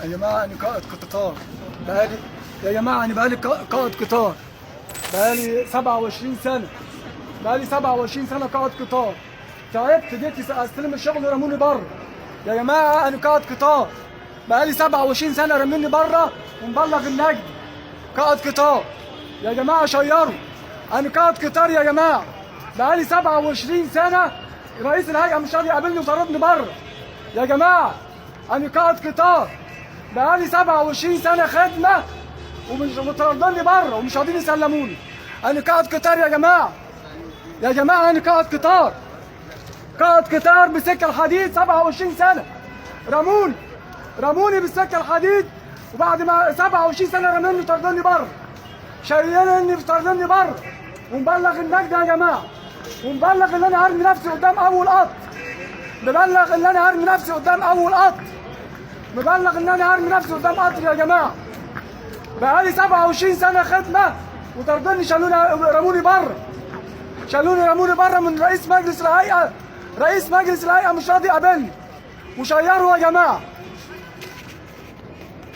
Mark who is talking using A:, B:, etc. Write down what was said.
A: يا جماعة انا قائد قطار بقالي، يا جماعة انا بقالي قائد قطار بقالي 27 سنة، بقالي 27 سنة قائد قطار. تعبت، جيت استلم الشغل رموني بره. يا جماعة انا قائد قطار بقالي 27 سنة، رموني بره ومبلغ النجد. قائد قطار يا جماعة، شيروا، انا قائد قطار يا جماعة بقالي 27 سنة، رئيس الهيئة مش راضي يقابلني وطردني بره. يا جماعة انا قائد قطار بقالي 27 سنة خدمة ومش مطردني بره ومش راضيين يسلموني. انا قائد قطار يا جماعة، يا جماعة انا قائد قطار، قائد قطار بسكه الحديد 27 سنة. رموني، رموني بالسكه الحديد، وبعد ما 27 سنة رموني وطردوني بره، شايليني طردوني بره، ومبلغ النجدة يا جماعة، ومبلغ ان انا هرمي نفسي قدام اول قطر، مبلغ ان انا هرمي نفسي قدام اول قطر، مبلغ ان انا هرمي نفسي قدام قطر يا جماعة. بقالي 27 سنة خدمة وطردوني، شالوني رموني بره، شالوني رموني بره من رئيس مجلس الهيئة، رئيس مجلس الهيئة مش راضي يقابلني. وشيروا يا جماعة.